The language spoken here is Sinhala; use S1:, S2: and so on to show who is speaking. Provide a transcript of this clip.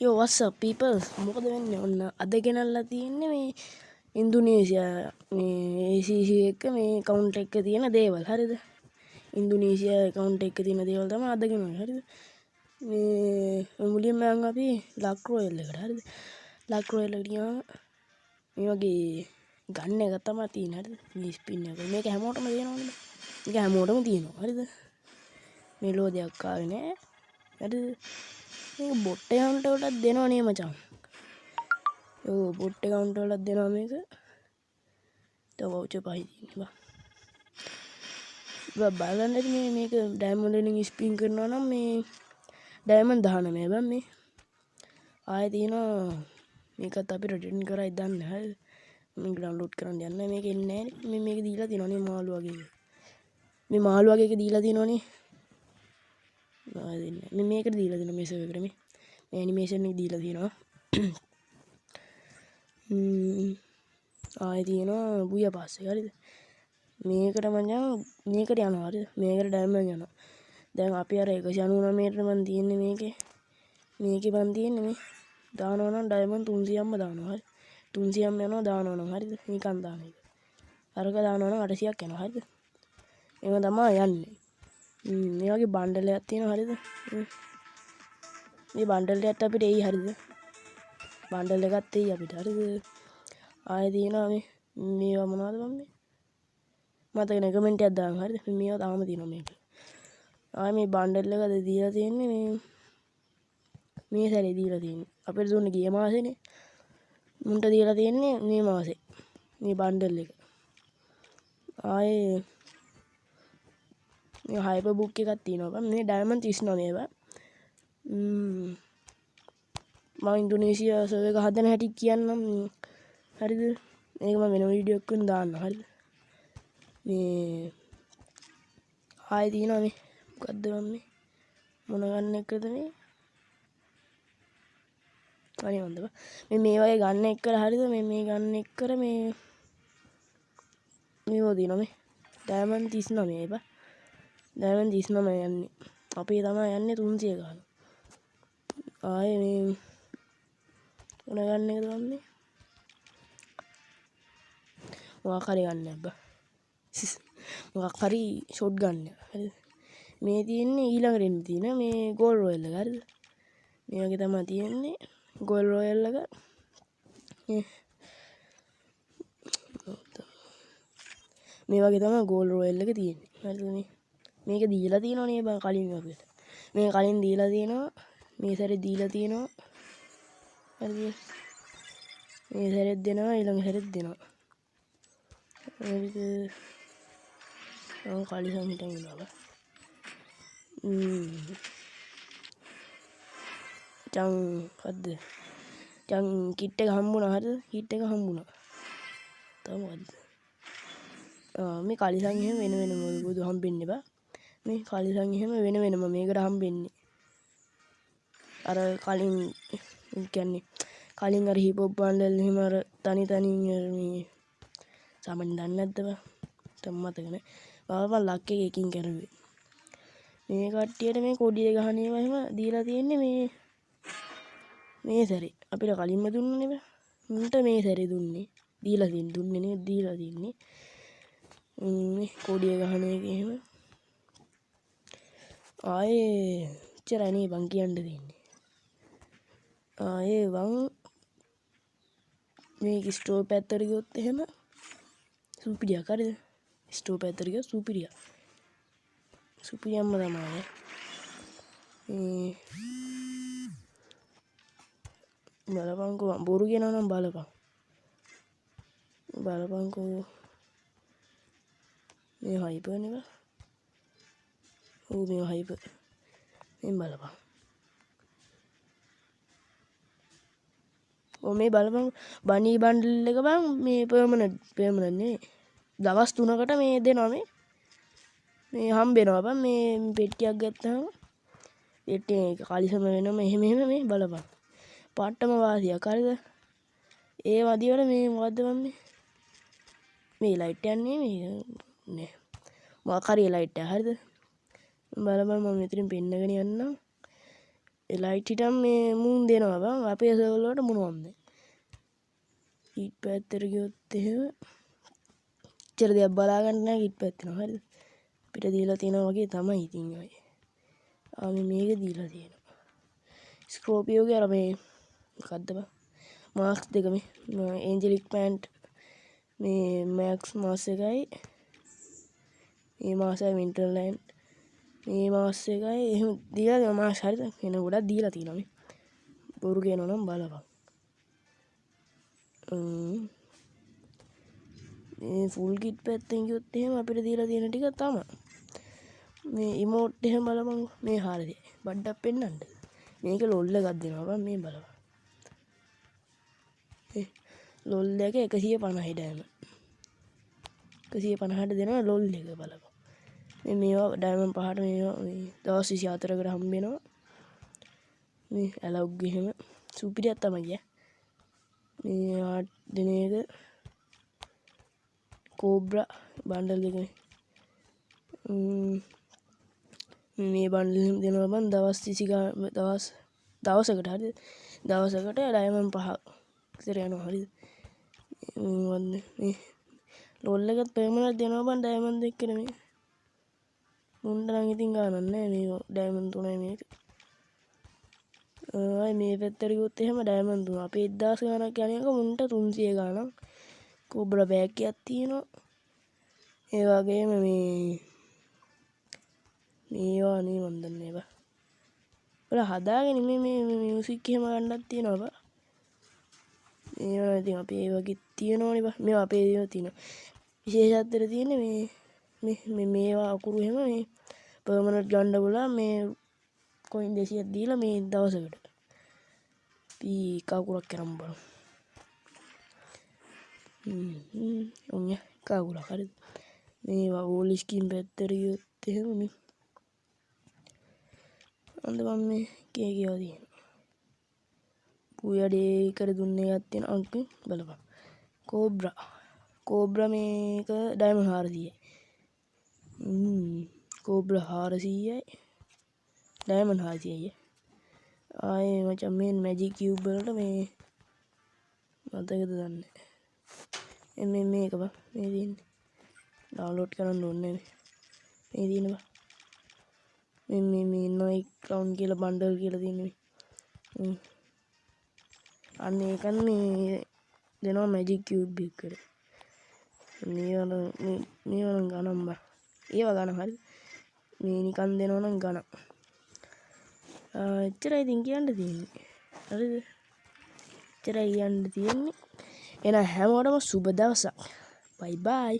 S1: Yo, what's up people? මොකද වෙන්නේ? ඔන්න අද ගෙනල්ලා තියෙන්නේ මේ ඉන්දුනීසියා මේ ACC එක මේ ඇකවුන්ට් එක තියෙන දේවල්, හරිද? ඉන්දුනීසියා ඇකවුන්ට් එක තියෙන දේවල් තමයි අද ගෙනල්ලා, හරිද? මේ මුලින්ම යන් අපි ලක් රොයල් එකට, හරිද? ලක් රොයල් එකට ගියාම මේ වගේ ගන්න එක තමයි තියෙන්නේ, හරිද? මේ ස්පින් එක මේක හැමෝටම තියෙනවනේ. මේක හැමෝටම තියෙනවා, හරිද? මේ ලෝ දෙයක් ආවේ නෑ, හරිද? මේක බොට් ඇකවුන්ට් වලටත් දෙනව නේ මචං. ඔව්, බොට් ඇකවුන්ට් වලටත් දෙනවා මේක. තව වවුචර් පහයි තියෙන්නේ බං. බං බලන්න ඇති මේ මේක ඩයමන්ඩ් වලින් ස්පින් කරනවා නම් මේ ඩයමන්ඩ් 19 බං මේ. ආයෙ තියෙනවා මේකත් අපි රිටර්න් කරයි දන්නේ, හරිද? මේක ඩවුන්ලෝඩ් කරන්න යන්න මේක එන්නේ නෑනේ. මේ මේක දීලා තියෙනවනේ මාළු වගේ. මේ මාළු වගේ එක දීලා තියෙනවනේ. ආයෙ දෙන්නේ. මේ මේකට දීලා තියෙනවා මේ සර්වර් එකට මේ. මේ ඇනිමේෂන් එක දීලා තියෙනවා. ආයෙ තියෙනවා බුය පස්සේ, හරිද? මේකට මචං මේකට යනවා, හරිද? මේකට ඩයමන්ඩ් යනවා. දැන් අපි අර 199ට මං තියෙන්නේ මේකේ. මේකේ මං තියෙන්නේ මේ දානවා නම් ඩයමන්ඩ් 300ක්ම දානවා, හරි? 300ක්ම යනවා දානවා නම්, හරිද? නිකන් දාන එක. අරක දානවා නම් 800ක් යනවා, හරිද? එහෙම තමයි යන්නේ. මේ වගේ බණ්ඩල් එකක් තියෙනවා, හරිද? මේ බණ්ඩල් එකත් අපිට එයි, හරිද? බණ්ඩල් එකත් එයි අපිට, හරිද? ආයෙ තියෙනවා මේ මේවා මොනවද බං මේ? මතක නෑ, කමෙන්ට් එකක් දාන්න, හරිද? මේවා තාම තියෙනවා මේක. ආයෙ මේ බණ්ඩල් එක අද දීලා තියෙන්නේ මේ මේ සැරේ දීලා තියෙන්නේ. අපිට දුන්නේ ගිය මාසෙනේ. මුන්ට දීලා තියෙන්නේ මේ මාසේ. මේ බණ්ඩල් එක. ආයේ මේ හයිපර් බුක් එකක් තියෙනවා බං. මේ ඩයමන්ඩ් 39 බං. මම ඉන්දුනීසියා සර්වර් එක හදන හැටි කියන්නම්, හරිද? මේක මම වෙන වීඩියෝ එකකින් දාන්නම්, හරිද? මේ ආයේ තියෙනවා මේ මොකද්ද බං මේ මොන ගන්න එකද මේ? අනේ මන්ද බං. මේ මේ වගේ ගන්න එක්කර, හරිද? මේ මේ ගන්න එක්කර මේ මේවා තියෙනවා මේ ඩයමන්ඩ් 39 බං. ඩයමන්ඩ් 39 යන්නේ. අපේ තමයි යන්නේ 300 ගාන. ආයේ මේ මොන ගන්න එකද බං මේ? මොකක් හරි ගන්න බං. මොකක් හරි ෂොට් ගන්න, හරිද? මේ තියෙන්නේ ඊළඟට එන්න තියෙන මේ ගෝල් රොයල් එක, හරිද? මේ වගේ තමයි තියෙන්නේ ගෝල් රොයල් එක. මේ වගේ තමයි ගෝල් රොයල් එක තියෙන්නේ, හරිද? මේ මේක දීලා තියෙනවා නේ බං කලින් අපිට. මේ කලින් දීලා තියෙනවා, මේ සැරේ දීලා තියෙනවා, හරිද? මේ සැරේත් දෙනවා, ඊළඟ සැරේත් දෙනවා, හරිද? මං කලිසම් හිටන් ඉන්නවා බං. චං මොකද්ද? චං කිට් එක හම්බුණා, හරිද? කිට් එක හම්බුණා. තව මොකද්ද? මේ කලිසම් එහෙම වෙන වෙනම බුදු හම්බෙන්නේ බං. මේ කලිසම් එහෙම වෙන වෙනම මේකට හම්බෙන්නේ. අර කලින් කියන්නේ කලින් අර හිප් හොප් බණ්ඩල් එහෙම අර තනි තනින් මේ සාමාන්‍යයෙන් දන්නේ නැද්ද බං? තම මතක නෑ. බලපන් ලක් එක එකින් කරුවේ. මේ කට්ටියට මේ කොඩිය ගහන ඒවා එහෙම දීලා තියෙන්නේ මේ මේ සැරේ. අපිට කලින්ම දුන්නනේ බං. මුන්ට මේ සැරේ දුන්නේ. දීලා තියෙන්නේ දුන්නේ නේ දීලා තියෙන්නේ. මේ කොඩිය ගහන එක එහෙම. ආයේ එච්චරයි නේ බං කියන්න තියෙන්නේ. ආයේ බං මේක ස්ටෝර් පැත්තට ගියොත් එහෙම සුපිරියක්, හරිද? ස්ටෝර් පැත්තට ගියොත් සුපිරියක්. සුපිරියම්ම තමයි. මේ බලපන්කෝ බොරු කියනවා නම් බලපන්. බලපන්කෝ මේ හයිපර් නේ බං. ඔව් මේ හයිපර්. මේ බලපන්. ඔව් මේ බලපන් බනී බණ්ඩල් එක බං මේ පර්මනන්ට් නෙවෙයි. දවස් 3කට මේ දෙනවා මේ. මේ හම්බෙනවා බං මේ පෙට්ටියක් ගත්තාම පෙට්ටිය එක කලිසම වෙනම එහෙම එහෙම මේ බලපන්. පට්ටම වාසියක්, හරිද? ඒ වදිවල මේ මොකද්ද බං මේ? මේ ලයිට් එකක් නේ මේ නේ. මොකක් හරි ලයිට් එකක්, හරිද? බලපන් මම මෙතනින් පෙන්නගෙන යන්නම්. ලයිට් හිටන් මේ මූන් දෙනවා බං. අපේ සර්වර් වලට මොනවද නැහැ. ඊට පැත්තට ගියොත් එහෙම එච්චර දෙයක් බලා ගන්න නෑ ඊට පැත්තේ නෝ. හරිද? අපිට දීලා තියෙනවා වගේ තමයි ඉතින් ඔය. ආ, මේ මේක දීලා තියෙනවා. ස්කෝපියෝගේ අර මේ මොකද්ද බං, මාස්ක් දෙක, මේ ඒන්ජලික් පෑන්ට්, මේ මැක්ස් මාස් එකයි, මේ මාසයි වින්ටර්ලෑන්ඩ් මේ මාස් එකයි එහෙම දීලා තියෙනවා මාස්. හරිද? වෙන ගොඩක් දීලා තියෙනවා. මේ බොරු කියනවා නම් බලපන්. මේ ෆුල් කිට් පැත්තෙන් ගියොත් එහෙම අපිට දීලා තියෙන ටික තමයි. මේ ඉමෝට් එහෙම බලපන්. මේ හරිද? බඩ්ඩක් පෙන්නන්න. මේක ලොල් එකක් දෙනවා බං. මේ බලපන්. ඒ ලොල් එක 150යි. ඩයමන්ඩ් 150ට දෙනවා ලොල් එක. බලපන්. මේ මේවා ඩයමන්ඩ් 5ට මේවා මේ දවස් 24කට හම්බ වෙනවා. මේ ඇලොග් එහෙම සුපිරියක් තමයි ඈ. මේ ආට් දෙන එක, කෝබ්‍රා බණ්ඩල් දෙක, මේ බණ්ඩල් එහෙම දෙනවා බං දවස් 20 ගාන, දවස් දවසකට. හරිද? දවසකට ඩයමන්ඩ් 5 විතර යනවා. හරිද? මොකද්ද මේ ලොල් එකත් පෙර්මනන්ට් දෙනවා බං ඩයමන්ඩ් 2කට. මේ මුන්ට නම් ඉතින් ගානක් නෑ. මේ ඩයමන්ඩ් 3යි මේක. ආයි මේ පැත්තට ගියොත් එහෙම ඩයමන්ඩ් 3 අපේ 1000 ගානක් යන එක මුන්ට 300 ගානක්. කෝබ්‍රා බෑග් එකක් තියෙනවා. ඒ වගේම මේ මේවා නේ මන් දන්නේ බා. ඔයාලා හදාගෙන මේ මේ මියුසික් එහෙම ගන්නත් තියෙනවා බා. මේවා ඉතින් අපේ ඒ වගේ තියෙනවනේ බා. මේවා අපේ ඒවා තියෙනවා. විශේෂත්වයට තියෙන්නේ මේ මේ මේ මේවා අකුරු එහෙම මේ පර්මනන්ට් ගන්න පුළුවන් මේ කොයින් 200ක් දීලා මේ දවසකට. අපි එක අකුරක් අරන් බලමු. හ්ම් හ්ම් ඔන්න එක අකුරක්. හරිද? මේවා ඕල් ස්කින් පැත්තට ගියොත් එහෙම මේ අන්ද මම මේ කේ කියලා තියෙනවා. පූයඩේ කර දුන්න එකක් තියෙන අංක බලපන්. කෝබ්‍රා කෝබ්‍රා මේක ඩයමන්ඩ් 400යි. කෝබ්‍රා 400යි, ඩයමන්ඩ් 400යි. ආයේ මචං මේ මැජික් කියුබ් වලට මේ මතකද දන්නේ මේ මේක බං. මේ තියෙන්නේ ඩවුන්ලෝඩ් කරන්න ඕනේ මේ මේ තියෙන බං. මේ මේ මේ නයිට් ක්‍රවුන් කියලා බන්ඩල් කියලා තියෙන්නේ මේ. අන්න ඒකන් මේ දෙනවා මැජික් කියුබ් එකකට. මේවා නම් මේවා නම් ගණන් බං. ඒවා ගණන්. හරි, මේ නිකන් දෙනවා නම් ගණන්. එච්චරයි ඉතින් කියන්න තියෙන්නේ. හරිද? එච්චරයි කියන්න තියෙන්නේ. එහෙනම් හැමෝටම සුබ දවසක්. බයි බයි.